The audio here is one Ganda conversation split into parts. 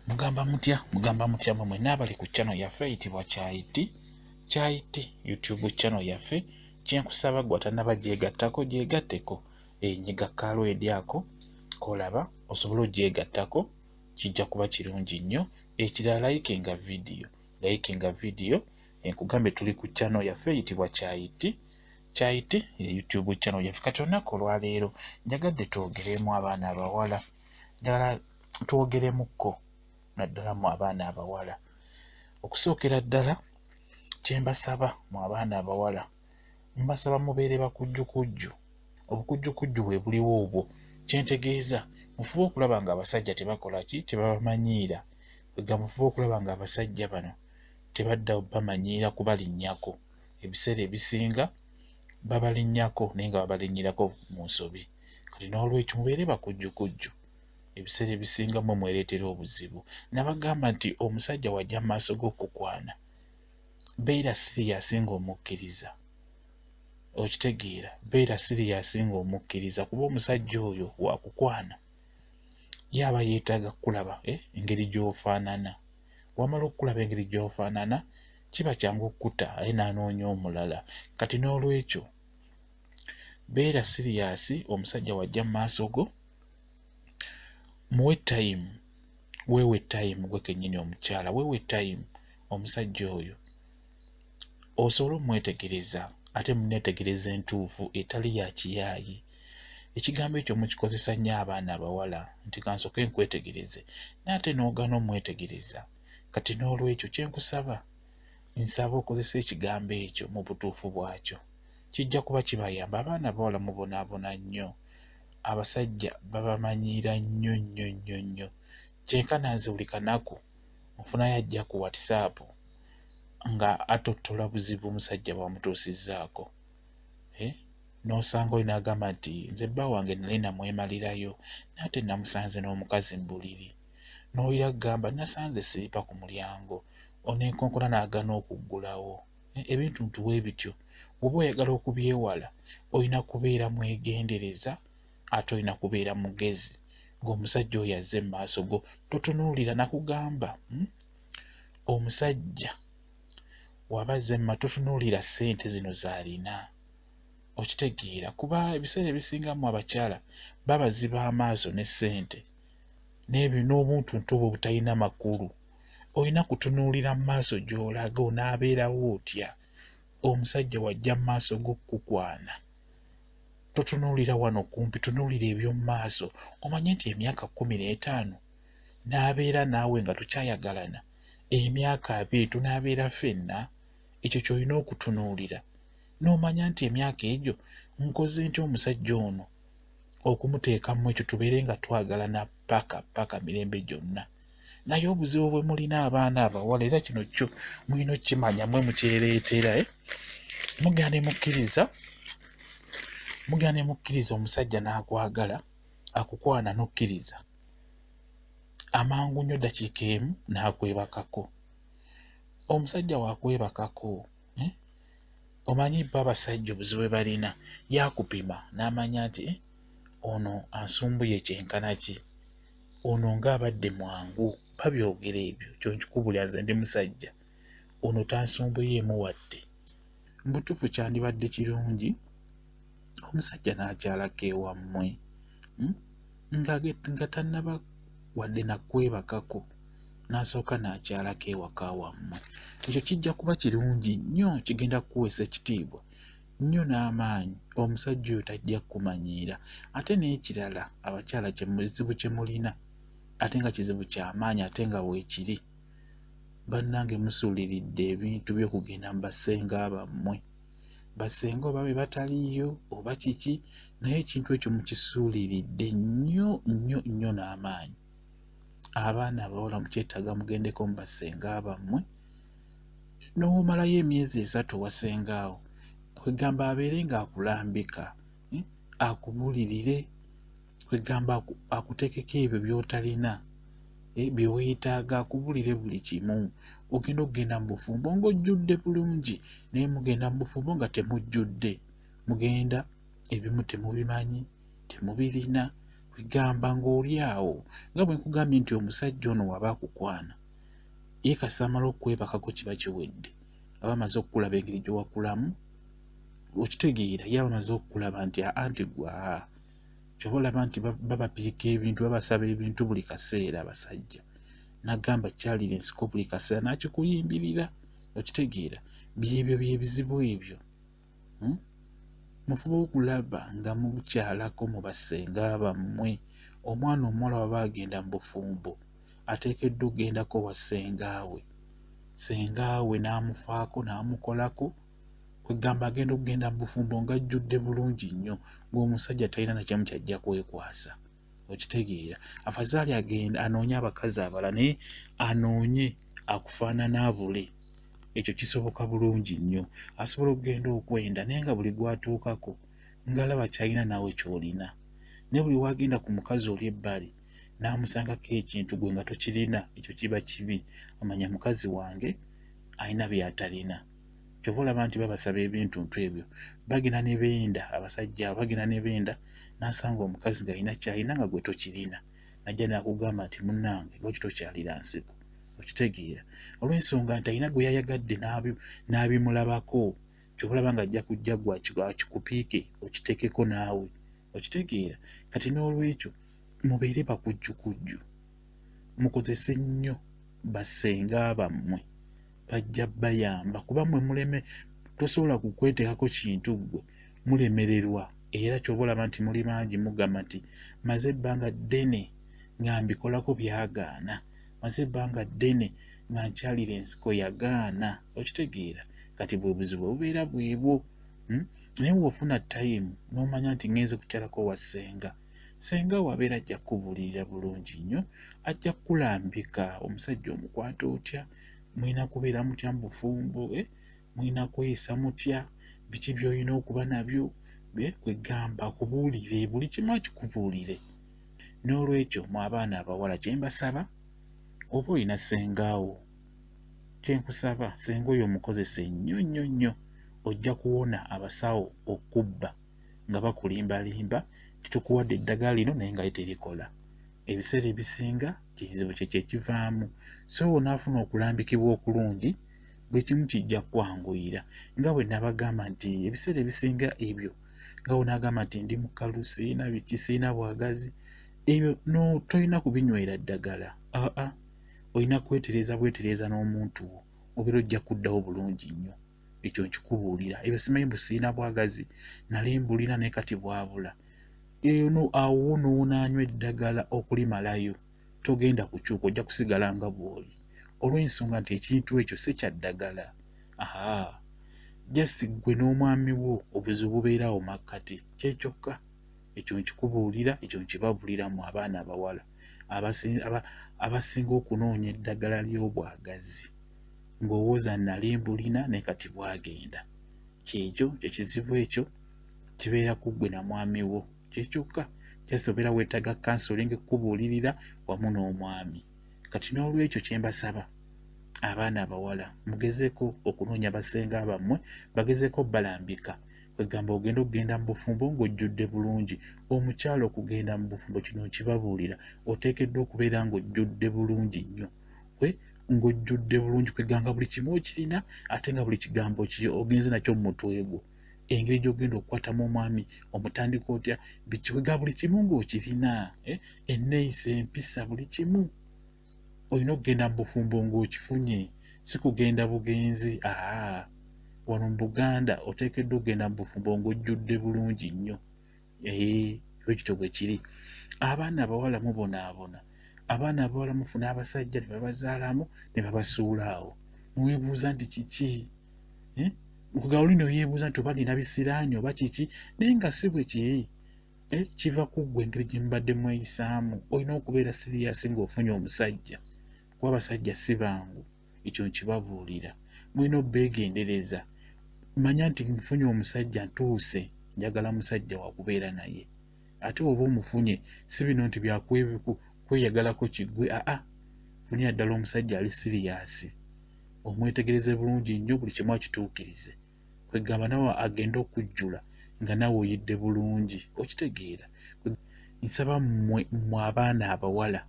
Mugamba mutya, mugamba mutya mwe mwenna abali ku channel yaffe eyitibwa Kyayi Kyayi YouTube channel yaffe. Kyenkusaba gwe atannaba gyegattako, gyegatteko, enyiga kalwedi ako kolaba osobole ogyegattako, kijja kuba kirungi nnyo. Ekirala, likinga video, likinga video. Enkugambe tuli ku channel yaffe eyitibwa Kyayi Kyayi, ye YouTube channel yaffe. Kati olunaku olwaleero njagadde twogeremu abaana abawala, njagala twogeremukko naddala mu abaana abawala. Okusookera ddala kyembasaba mu abaana abawala, mbasaba mubeere bakujjukujju. Obukujjukujju bwe buliwo obwo, kyentegeeza mufube okulaba nga abasajja tebakola ki, tebabamanyiira. Kwega mufube okulaba nga abasajja bano tebadda bamanyiira kubalinnyako. Ebiseera ebisinga babalinnyako naye nga babalinnyirako mu nsobi. Kati n'olwekyo mubeere bakujjukujju. Ebiseera ebisinga mmwe mwereetera obuzibu. Nabagamba nti omusajja wajja mu maaso g'okukwana, beera serious ng'omukkiriza. Okitegeera? Beera serious ng'omukkiriza, kuba omusajja oyo wakukwana ye aba yeetaaga kukulaba engeri gy'ofaanana. Wamala okukulaba engeri gy'ofaanana, kiba kyangu okkuta ate n'anoonya omulala. Kati n'olwekyo beera serious. Omusajja wajja mu maaso go, muwe time, weewe time gwe kennyini omukyala, weewe time omusajja oyo osobole omwetegereza, ate muneetegereza entuufu etali ya kiyaayi. Ekigambo ekyo mukikozesa nnyo abaana abawala nti kansooke nkwetegereze, naye ate n'ogaana omwetegereza. Kati n'olwekyo kyenkusaba, nsaba okozesa ekigambo ekyo mu butuufu bwakyo, kijja kuba kibayamba. Abaana abawala mubonaabona nnyo, abasajja babamanyiira nnyo nnyo nnyo nnyo. Kyenkana nze buli kanaku nfunayo ajja ku WhatsApp nga atottola buzibu omusajja bw'amutuusizzaako. N'osanga oli n'agamba nti nze bba wange nali namwemalirayo, naye ate namusanze n'omukazi mu buliri. N'owulira agamba nasanze siripa ku mulyango, onenkonkona n'agaana okuggulawo. Ebintu nti bwe bityo bw'oba oyagala okubyewala, olina kubeera mwegendereza ate olina kubeera mugezi. Ng'omusajja oyo azze mu maaso go, totunuulira. Nakugamba, Omusajja waba azze mu, totunuulira ssente zino z'alina. Okitegeera? Kuba ebiseera ebisinga mu abakyala babaziba amaaso ne ssente n'ebyo n'obuntuntu obwo obutalina makulu. Olina kutunuulira mu maaso gy'olaga, onaabeerawo otya. Omusajja wajja mu maaso go kukukwana, totunuulira wano kumpi, tunuulira eby'omu maaso. Omanye nti emyaka 15 n'abeera naawe nga tukyayagalana, emyaka 20 tunaabeera ffenna. Ekyo ky'olina okutunuulira n'omanya nti emyaka egyo nkoze ntya omusajja ono okumuteekamu ekyo, tubeere nga twagalana paka paka mirembe gyonna. Naye obuzibu bwe mulina abaana abawala, era kino kyo mulina okkimanya, mmwe mukyereetera, mugenda ne mukkiriza, mugenda ne mukkiriza omusajja n'akwagala, akukwana n'okkiriza amangu nnyo, ddakiika emu n'akwebakako. Omusajja wakwebakako, omanyi bo abasajja obuzibu bwe balina, yakupima n'amanya nti ono ansumbuye kyenkana ki, ono ng'abadde mwangu. Babyogera ebyo, kyo nkikubulira nze ndi musajja, ono tansumbuyeemu wadde. Mu butuufu kyandibadde kirungi omusajja n'akyalako ewammwe, nga tannaba wadde nakwebakako, n'asooka n'akyalako ewaka wammwe. Ekyo kijja kuba kirungi nnyo, kigenda kukuweesa ekitiibwa nnyo n'amaanyi. Omusajja oyo tajja kukumanyiira. Ate n'ekirala abakyala kizibu kye mulina, ate nga kizibu kyamaanyi, ate nga weekiri, bannange musuuliridde ebintu by'okugenda mu bassenga bammwe. Bassenga oba be bataliiyo oba kiki, naye ekintu ekyo mukisuuliridde nnyo nnyo nnyo n'amaanyi. Abaana abawala mukyetaaga mugendeko mu bassenga bammwe, n'omalayo emyezi 3 wasengaawo, kwegamba abeere ng'akulambika, akubuulirire, kwegamba akuteekeko ebyo by'otalina, bye weetaaga, akubuulire buli kimu. Ogenda okugenda mu bufumbo ng'ojjudde bulungi, naye mugenda mu bufumbo nga temujjudde, mugenda ebimu temubimanyi, temubirina. Kwegamba ng'oli awo nga bwe nkugambye nti omusajja ono waba akukwana ye kasita amala okwebakako kiba kiwedde, aba amaze okukulaba engeri gy'owakulamu, okitegeera, ye aba amaze okukulaba nti aa nti gwe aa. Ky'oba olaba nti babapiika ebintu, babasaba ebintu buli kaseera abasajja. N'agamba kyalira ensiko buli kaseera n'akikuyimbirira, okitegeera. Byebyo bye bizibu ebyo. Mufube okulaba nga mukyalako mu bassenga bammwe. Omwana omuwala bw'aba agenda mu bufumbo ateekeddwa okugendako wa ssenga we, ssenga we n'amufaako n'amukolako. Kwegamba agenda okugenda mu bufumbo ng'ajjudde bulungi nnyo, ng'omusajja talina na kimu ky'ajja kwekwasa, okitegeera. Afazaali agenda anoonye abakazi abalala naye anoonye akufaanana abule, ekyo kisoboka bulungi nnyo. Asobola okugenda okwenda naye nga buli gw'atuukako ng'alaba ky'alina naawe ky'olina, naye buli w'agenda ku mukazi oli ebbali n'amusangako ekintu gwe nga tokirina, ekyo kiba kibi. Amanya mukazi wange alina by'atalina. Ky'ova olaba nti babasaba ebintuntu ebyo, bagenda ne benda, abasajja abo bagenda ne benda n'asanga omukazi ng'alina ky'alina nga gwe tokirina, n'ajja n'akugamba nti munnange lwaki tokyalira nsiko, okitegeera. Olw'ensonga nti alina gwe yayagadde n'abimulabako, ky'ova olaba ng'ajja kujja gwe akikupiike okiteekeko naawe, okitegeera. Kati n'olwekyo mubeere bakujjukujju, mukozese nnyo bassenga bammwe, bajja bayamba kuba mmwe muleme, tosobola kukweteekako kintu ggwe mulemererwa. Era ky'oba olaba nti muli bangi mugamba nti maze ebbanga ddene nga mbikolako byagaana, maze ebbanga ddene nga nkyalira ensiko yagaana, okitegeera. Kati bwe buzibu obubeera bwebwo. Naye bw'ofuna tayimu n'omanya nti ngenze kukyalako wa ssenga, ssenga wo abeera ajja kukubuulirira bulungi nnyo, ajja kukulambika omusajja omukwata otya, mulina kubeera mutya mu bufumbo, mulina kweyisa mutya, biki by'olina okuba nabyo, kwegamba akubuulire buli kimu akikubuulire. N'olwekyo mwe abaana abawala kye mbasaba, oba olina ssenga wo, kye nkusaba ssenga oyo omukozese nnyo nnyo nnyo, ojja kuwona abasawo okubba nga bakulimbalimba nti tukuwadde eddagala lino naye nga terikola. Ebiseera ebisinga ekizibu kye kyekivaamu. So onaafuna okulambikibwa okulungi, buli kimu kijja kukwanguyira. Nga bwe nabagamba nti ebiseera ebisinga ebyo nga bw'onaagamba nti ndi mukalu, sirina biki, sirina bwagazi, ebyo no tolina kubinywera ddagala. Aa, olina kwetereeza bwetereeza n'omuntu wo, obeera ojja kuddawo bulungi nnyo. Ekyo nkikubuulira. Ebyo simanyi mbu sirina bwagazi, nali mbulina naye kati bwabula. Eno awo n'onaanywa eddagala okulimalayo, togenda kukyuka, ojja kusigala nga bw'oli. Olw'ensonga nti ekintu ekyo si kya ddagala. Aha, just ggwe n'omwami wo obuzibu bubeera awo makkati, kye kyokka. Ekyo nkikubuulira, ekyo nkibabuulira mmwe abaana abawala abasinga okunoonya eddagala ly'obwagazi ng'owooza nali mbulina naye kati bwagenda. Kyekyo kye kizibu ekyo kibeera ku ggwe na mwami wo, kye kyokka. Just obeera weetaaga counselling kukubuulirira wamu n'omwami. Kati n'olwekyo kye mbasaba abaana abawala mugezeeko okunoonya bassenga bammwe, bagezeeko balambika. Kwegamba ogenda okugenda mu bufumbo ng'ojjudde bulungi. Omukyala okugenda mu bufumbo kino nkibabuulira, oteekeddwa okubeera ng'ojjudde bulungi nnyo, ng'ojjudde bulungi, kwegamba buli kimu okirina ate nga buli kigambo ogenze nakyo mu mutwe gwo. Engeri gy'ogenda okukwatamu omwami omutandika otya, biki, kwegamba buli kimu ng'okirina, enneeyisa, empisa, buli kimu. Olina okugenda mu bufumbo ng'okifunye, si kugenda bugenzi. Aa, wano mu Buganda oteekeddwa okugenda mu bufumbo ng'ojjudde bulungi nnyo. Bwe kityo bwe kiri. Abaana abawala mubonaabona, abaana abawala mufuna abasajja ne babazaalamu ne babasuula awo. Mwebuuza nti kiki? Kugamba oli ne yeebuuza nti oba nina bisiraani oba kiki, naye nga si bwe kiri. Kiva ku ggwe engeri gye mubadde mweyisaamu. Olina okubeera siriyasi ng'ofunye omusajja, kuba abasajja si bangu, ekyo nkibabuulira. Mulina obbeegendereza. Manya nti nfunye omusajja ntuuse, njagala musajja wa kubeera naye. Ate oba omufunye si bino nti byakweyagalako kiggwe, aa, funira ddala omusajja ali siriyasi, omwetegereze bulungi nnyo, buli kimu akituukirize. Kwegamba nawe agende okujjula nga naawe oyidde bulungi, okitegeera. Nsaba mmwe abaana abawala,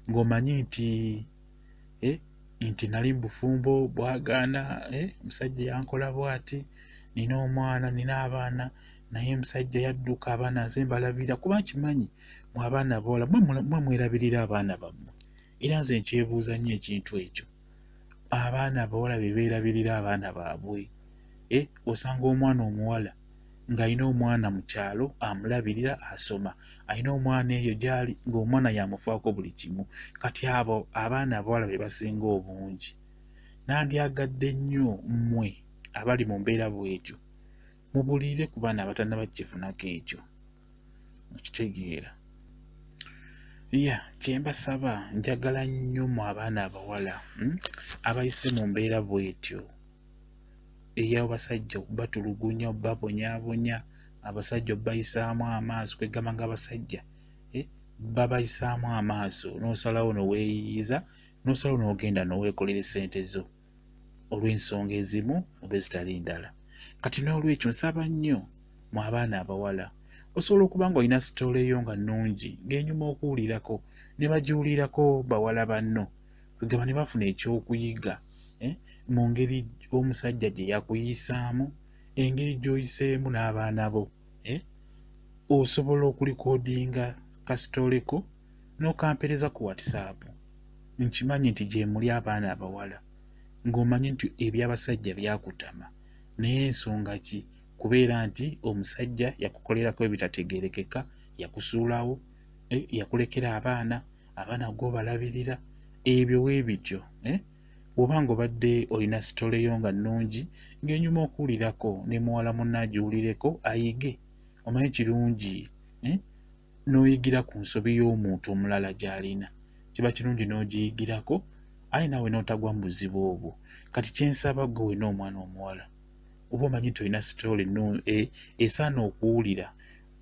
ng'omanyi nti nti nali mu bufumbo bwagaana, omusajja yankola bw'ati, nina omwana, nina abaana, naye omusajja yadduka, abaana nze mbalabirira. Kuba nkimanyi mwe abaana abawala mwe mwerabirira abaana bammwe, era nze nkyebuuza nnyo ekintu ekyo. Abaana abawala be beerabirira abaana baabwe. Osanga omwana omuwala ng'alina omwana mu kyalo amulabirira asoma, alina omwana eyo gy'ali ng'omwana y'amufaako buli kimu. Kati abo abaana abawala be basinga obungi. Nandyagadde nnyo mmwe abali mu mbeera bw'etyo mubuulirire ku baana abatannaba kifunako ekyo, okitegeera. Ya kye mbasaba, njagala nnyo mmwe abaana abawala abayise mu mbeera bw'etyo ey'abasajja okubatulugunya, okubabonyaabonya, abasajja okubayisaamu amaaso, kwegamba ng'abasajja babayisaamu amaaso, n'osalawo ne weeyiiyiza, n'osalawo n'ogenda n'oweekolera essente zo olw'ensonga ezimu oba ezitali ndala. Kati n'olwekyo nsaba nnyo mmwe abaana abawala, osobola okuba ng'olina sitoole yo nga nnungi, ng'enyuma okuwulirako, ne bagiwulirako bawala banno, kwegamba ne bafuna ekyokuyiga mu ngeri omusajja gye yakuyisaamu, engeri gy'oyiseemu n'abaana bo. Osobola okulikodinga kasitoole ko n'okampeereza ku WhatsApp. Nkimanyi nti gye muli abaana abawala, ng'omanyi nti eby'abasajja byakutama, naye ensonga ki? Kubeera nti omusajja yakukolerako ebitategeerekeka, yakusuulawo, yakulekera abaana, abaana gw'obalabirira, ebyo bwe bityo. Bw'oba ng'obadde olina sitoole yo nga nnungi, ng'enyuma okuwulirako ne muwala munno agiwulireko ayige. Omanyi kirungi n'oyigira ku nsobi y'omuntu omulala gy'alina. Kiba kirungi n'ogiyigirako, aye naawe n'otagwa mu buzibu obwo. Kati kye nsaba ggwe wenna omwana omuwala, oba omanyi nti olina sitoole esaana okuwulira,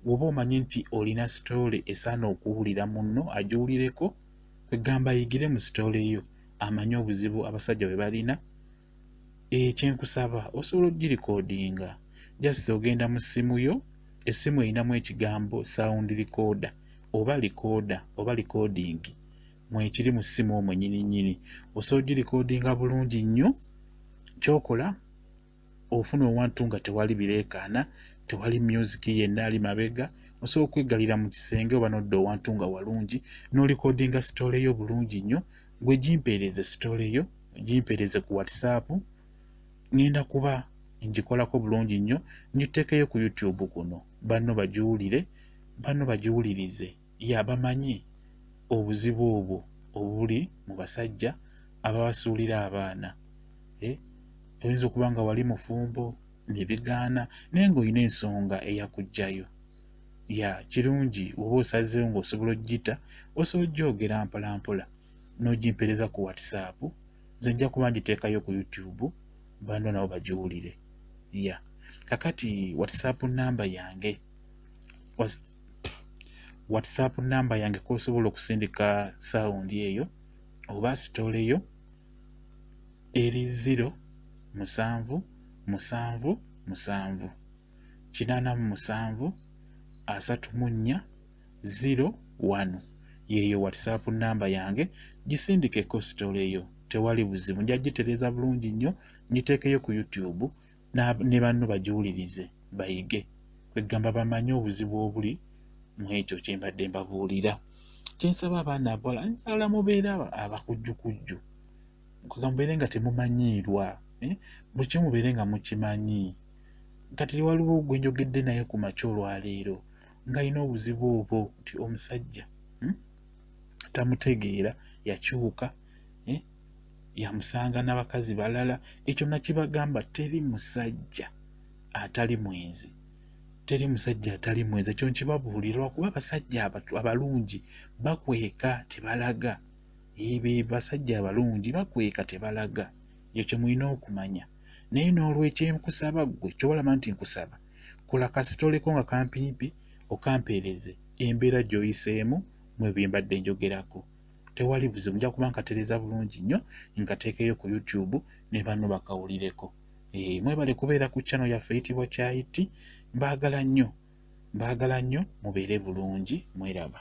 bw'oba omanyi nti olina sitoole esaana okuwulira munno agiwulireko, kwegamba ayigire mu sitoole yo, amanye obuzibu abasajja bwe balina. Kye nkusaba osobola okugirikodinga, just ogenda mu ssimu yo, essimu erinamu ekigambo sound recorder oba recorder oba recording, mwekiri mu ssimu omwo nnyini nnyini. Osobola okugirikodinga bulungi nnyo. Ky'okola ofuna owantu nga tewali bireekaana, tewali music yenna ali mabega, osobola okweggalira mu kisenge oba n'odda owantu nga walungi n'olikodinga sitoole yo bulungi nnyo. Gwe gimpeereze sitoole yo, gimpeereze ku WhatsApp, ŋŋenda kuba ngikolako bulungi nnyo, ngiteekeyo ku YouTube kuno, banno bagiwulire, banno bagiwulirize, ya bamanye obuzibu obwo obuli mu basajja ababasuulira abaana. Oyinza okuba nga wali mufumbo ne bigaana, naye ng'olina ensonga eyakuggyayo. Ya kirungi bw'oba osazeewo ng'osobola okugita, osobola oggyogera mpola mpola n'ogimpeereza ku WhatsApp, nze nja kuba ngiteekayo ku YouTube banno nabo bagiwulire. Ya kakati WhatsApp namba yange, WhatsApp namba yange kw'osobola okusindika sound eyo oba sitoole yo eri 0 7 7 7 87 34 01. Yeeyo WhatsApp namba yange, gisindikeko sitoole yo, tewali buzibu, nja gitereeza bulungi nnyo, ngiteekeyo ku YouTube ne banno bagiwulirize bayige, kwegamba bamanye obuzibu obuli mu ekyo kye mbadde mbabuulira. Kye nsaba abaana abawala, njagala mubeere abakujjukujju, kwegamba mubeere nga temumanyiirwa, buli kimu mubeere nga mukimanyi. Kati waliwo gwe njogedde naye ku makya olwaleero ng'alina obuzibu obwo nti omusajja tamutegeera, yakyuka, yamusanga n'abakazi balala. Ekyo nakibagamba, teri musajja atali mwenzi, teri musajja atali mwenzi. Ekyo nkibabuulira lwakuba abasajja abalungi bakweka tebalaga. Be basajja abalungi bakweka tebalaga, ekyo kye mulina okumanya. Naye n'olwekyo nkusaba ggwe, ky'obalaba nti nkusaba, kola kasitooleko nga kampimpi okampeereze embeera gy'oyiseemu mu ebyo bye mbadde njogerako. Tewali buzibu, nja kuba nkatereeza bulungi nnyo, nkateekeyo ku YouTube ne banno bakawulireko. Mwebale kubeera ku channel yaffe eyitibwa Kyayi Tea, mbaagala nnyo. Mbaagala nnyo, mubeere bulungi, mweraba.